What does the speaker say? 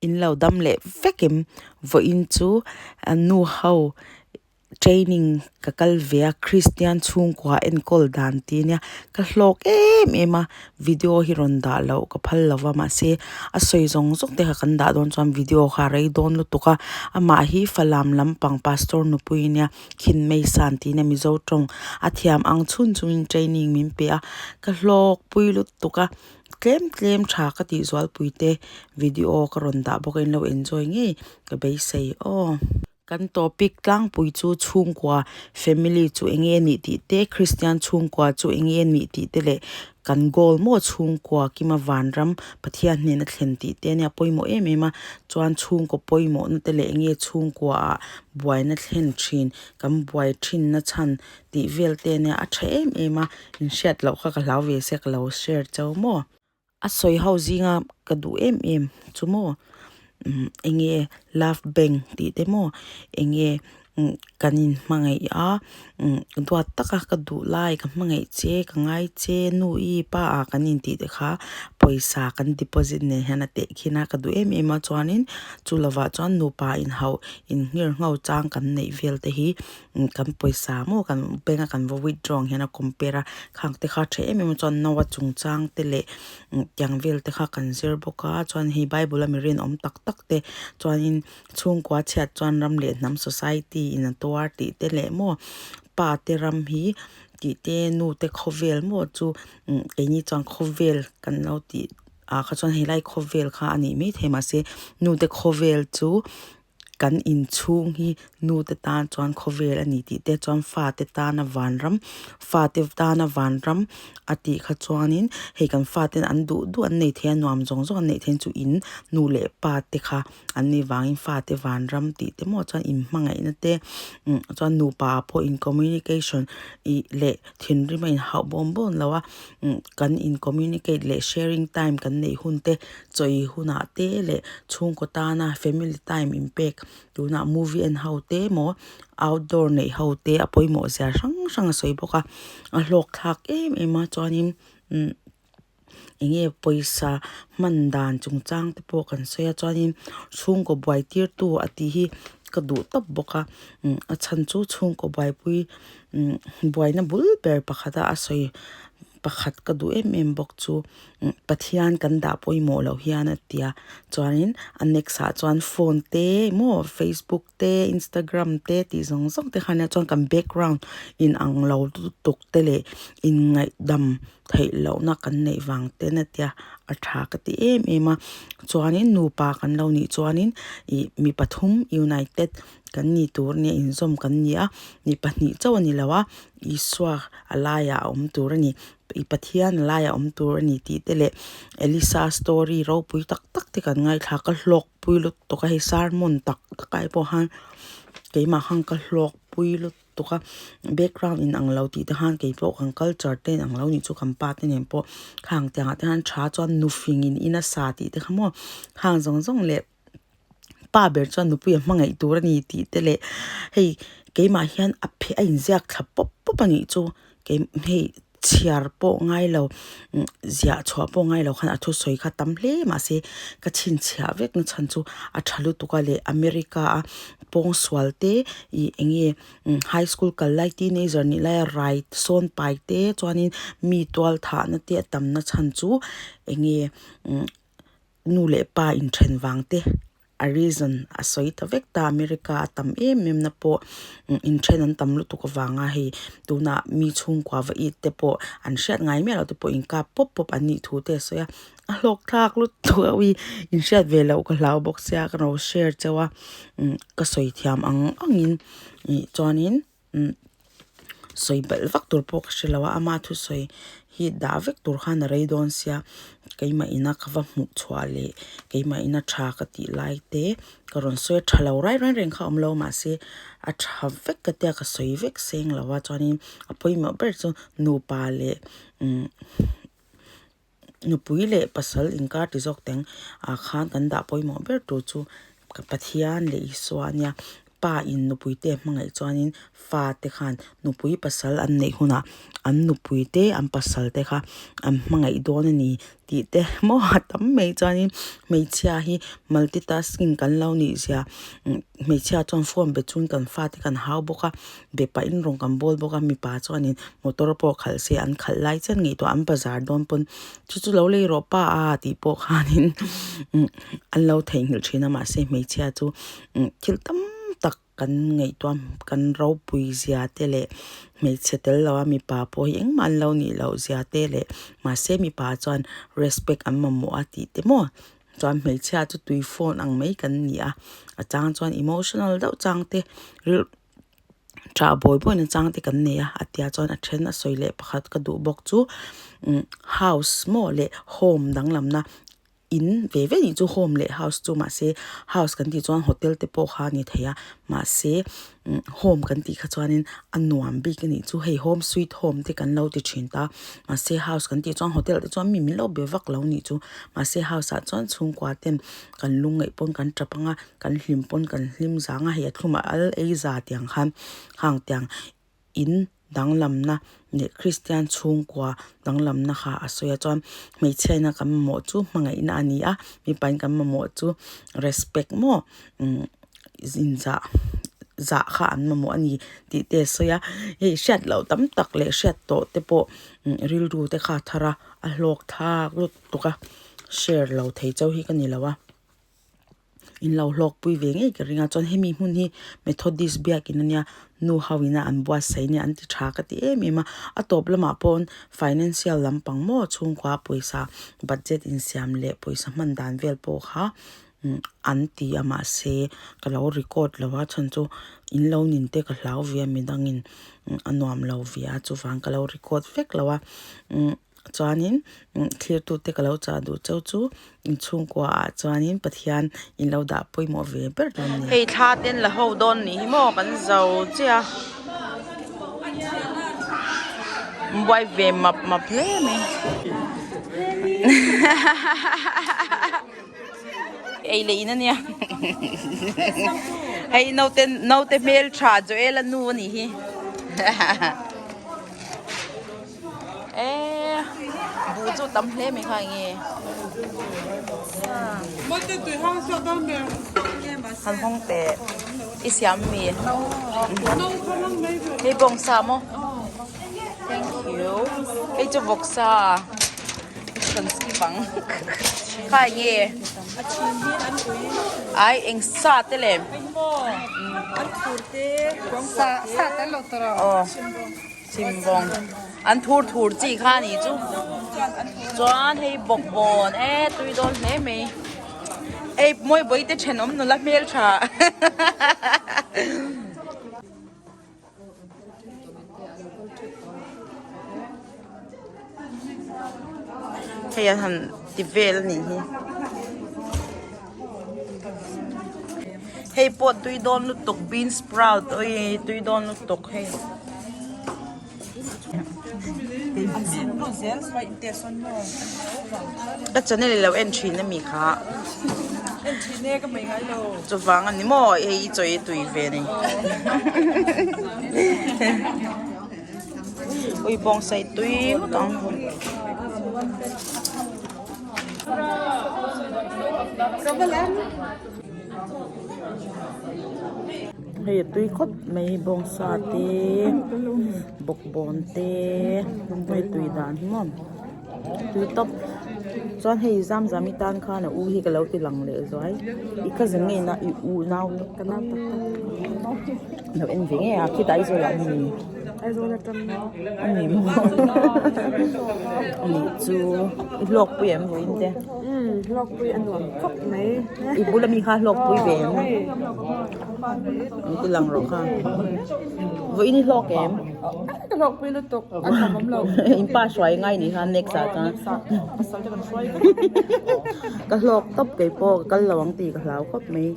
In lo dam leh vek em? Vawiin chu nu ho training ka kal ve a, Kristian chhungkua enkawl dan tih ania ka hlawk em em a, video hi rawn dah loh ka phal lo va mahse a sawi zawng zawng te kha kan dah dawn chuan video kha a rei dawn lutuk a, amah hi Falam lampang pastor nupui ania Khinmeisan tih ania Mizo tawng a thiam ang chhun chungin training min pe a, ka hlawk pui lutuk a. Tlem tlem tha ka tih zualpui te video ka rawn dah bawk a inlo enjoy ngei ka beisei aw. Kan topic tlangpui chu chhungkua family chu eng nge nih tih te Christian chhungkua chu eng nge nih tih te leh kan goal maw chhungkua kima vanram Pathian hnena thlen tih te ania pawimawh em em a chuan chhungkaw pawimawhna te leh eng nge chhungkua ah buaina thlen thin kan buai thin na chhan tih vel te ania a tha em em a inhriat loh kha ka hlau ve sia ka lo share chau maw a sawi ho zinga ka duh em em chu maw umm eng nge love bank tih te maw eng nge umm kan in hmangaih a umm duat taka ka duh lai ka hmangaih che ka ngai che nu i pa ah kan intih te kha pawisa kan deposit nen hian a teh khin a ka duh em em a chuanin chu lovah chuan nupa inhauh inhngir ngho chang kan neih vel te hi. Kan pawisa maw kan bank a kan va withdraw ang hian a compare a khang te kha tha em em a chuan no a chungchang te leh tiang vel te kha kan zir bawk a chuan hei bible a mi rinawm tak tak te chuanin chhungkua chhiat chuan ram leh hnam society in a tuar tih te leh maw pa te ram hi tih te nu te khawvel maw chu keini chuan khawvel kan lo tih ah kha chuan helai khawvel kha a nih maithei mahse nu te khawvel chu. Kan inchhung hi nu te tan chuan khawvel a ni tih te chuan fate tana vanram fate tana vanram a tih kha chuanin hei kan faten an duh duh an nei thei a nuam zawng zawng an neih theih chu in nu leh pa te kha an nih vangin fate vanram tih te maw chuan inhmangaihna te chuan nupa ah pawh in communication ih leh thinrim a inhauh bawm bawm lo a kan in communicate leh sharing time kan neih hun te chawi hunah te leh chhungkaw tana family time inpek tunah movie en ho te emaw outdoor neih ho te a pawimawh zia hrang hrang a sawi bawk a a hlawk thlak em em a chuanin umm eng nge pawisa hman dan chungchang te pawh kan sawi a chuanin chhungkaw buai tir tu a tih hi ka duh tawp bawk a umm a chhan chu chhungkaw buaipui umm buaina bul ber pakhat a a sawi pakhat ka duh em em bawk chu. Pathian kan dah pawimawh loh hian a ti a chuanin a next ah chuan phone te maw facebook te instagram te tih zawng zawng te khan chuan kan background in ang lo lutuk te leh in ngaihdam theih lohna kan neih vang ten a tia a tha ka ti em em a chuanin nupa kan lo nih chuanin ih mi pathum united kan ni tur ania inzawm kan ni a mi pahnih chauh a ni lo a Isua a laiah a awm tur a ni. I Pathian a laiah awm tur a ni tih te leh Elisa story ropui tak tak te kan ngaithla ka hlawk pui lutuk a hei sermon tak tak ai pawh khan keimah khan ka hlawk pui lutuk a background in ang lo tih te khan keipawh kan culture te in ang lo nih chu kan pa te nen pawh khang tiangah te khan tha chuan nufing in in a sa tih te kha maw khang zawng zawng leh pa ber chuan nupui a hmangaih tur a ni tih te leh hei keimah hian a phe a inziak thla pawp pawp a nih chu kei hei chhiar pawh ngai lo ziah chhuah pawh ngai lo khan a thusawi kha tam hle mahse ka chhinchhiah vek na chhan chu a tha lutuk a leh America a pawngsual te ih eng nge high school kal lai teenager nih lai a rai sawn pai te chuanin mi tual thah na te a tam na chhan chu eng nge. Nu leh pa inthen vang te a reason a sawi ta vek ta America a tam em em na pawh inthen an tam lutuk avanga hei tunah mi chhungkua va it te pawh an hriat ngai miah loh te pawh inkap pawp pawp an nih thu te a sawi a a hlawk thlak lutuk a ui inhriat ve loh ka hlau bawk sia ka lo share cheu a ka sawi thiam ang angin ih chuanin. Sawi belh vak tur pawh ka hre lo a ama thusawi hi dah vek tur khan a rei dawn sia keimah ina ka va hmuh chhuah leh keimah ina tha ka tih lai te ka rawn sawi a tha lo rai reng reng kha a awm lo mahse a tha vek ka tia ka sawi vek seng lo a chuanin a pawimawh ber chu nupa leh umm nupui leh pasal inkar ti zawk teng ah khan kan dah pawimawh ber tur chu Pathian leh Isua a nia. Pa in nupui te a hmangaih chuanin fa te khan nupui pasal an neih hunah an nupui te an pasal te kha an hmangaih dawn a ni tih te maw a tam mai chuanin hmeichhia hi multi tasking kan lo nih zia hmeichhia chuan phone be chungin kan fate kan hau bawk a be pahin rawng kan bawl bawk a mipa chuanin motor pawh khalh se an khalh lai chian ngaihtuah an bazar dawn pawn chu chu lo lei rawh pa a tih pawh khanin an lo theihnghilh thin a mahse hmeichhia chu thil tam tak kan ngaihtuah kan ropui zia te leh hmeichhe tel lo a mipa pawh hi engmah an lo nih loh zia te leh mahse mipa chuan respect an mamawh a tih te maw chuan hmeichhia chu tui phone ang mai kan ni a a chang chuan emotional deuh chang te ril tah bawi bawi na chang te kan nei a a tia chuan a then a sawi leh pakhat ka duh bawk chu house maw leh home danglam na. In ve ve nih chu home leh house chu mahse house kan tih chuan hotel te pawh kha a ni thei a mahse home kan tih kha chuanin a nuam bik a nih chu hei home sweet home te kan lo ti thin ta mahse house kan tih chuan hotel te chuan mi min lo be vak lo nih chu mahse house ah chuan chhungkua ten kan lungngaih pawn kan tap ang a kan hlim pawn kan hlim zang a hei a thlumah al ei za tiang khan hang tiang in danglamna leh Kristian chhungkua danglamna kha a sawi a chuan hmeichhia ina kan mamawh chu hmangaihna a ni a mipa in kan mamawh chu respect maw umm inzah zah kha an mamawh a ni tih te a sawi a hei hriat loh tam tak leh hriat tawh te pawh rilru te kha a thar a a hlawk thlak lutuk a share lo thei chauh hi ka ni lo a. In lo hlawk pui ve ngei ka ring a chuan hemi hmun hi Methodist biakin ania nu ho ina an buatsaih nia an ti tha ka ti em em a a tawp lamah pawh financial lampang maw chhungkua pawisa budget insiam leh pawisa hman dan vel pawh kha an ti a mahse ka lo record lo a chhan chu in lo nin te ka hlau ve a midangin a nuam lo ve a chuvang ka lo record vek lo a. Chuanin thlirtute ka lo chah duh cheu chu inchhungkua ah chuanin Pathian in lo dah pawimawh ve ber dawn a ni. Hei thla ten la ho dawn nih hi maw kan zo chiah a buai ve map map hle mai. Ei leh in a nia hei naute naute hmeltha Joel-a nu a nih hi. Eee buh chu tam hle mai kha enge han hawng teh i siam mi hei bawngsa maw thank you hei chu vawksa kan skip ang kha enge ai eng sa te lem aw. Chimvawng an thur thur chi kha a nih chu chuan hei bawkbawn e tui dawn hle mai ei mawi bawi te thenawm nula hmeltha hei an han ti vel a nih hi. Hei pawh tui dawn lutuk bean sprout awii tui dawn lutuk hei. Ka channel i lo en thin ami kha. Chuvang ani maw hei i chawi tui ve ni. Ui bawngsaih tui ngawt ang. Hei a tui khawp mai bawngsa te bawkbawn te hei tui dan hi maw tui tawp chuan hei zamzami tan khan a u hi ka lo ti lang leh zuai i cousin nge na i u nau tak tak lo en ve ngei a khitah Aizawl ah a ni. Aizawl atang a ni maw a nih chu i hlawkpui em vawiin te umm hlawkpui a nuam khawp mai i bula mi kha hlawkpui ve em an ti lang rawh kha vawiin i hlawk em ka hlawkpui lutuk a tham awm lo in pa hruai ngai nih kha next ah chuan pasal te kan hruai vek ka hlawk tawp keipawh ka kal lo ang tih ka hlau khawp mai.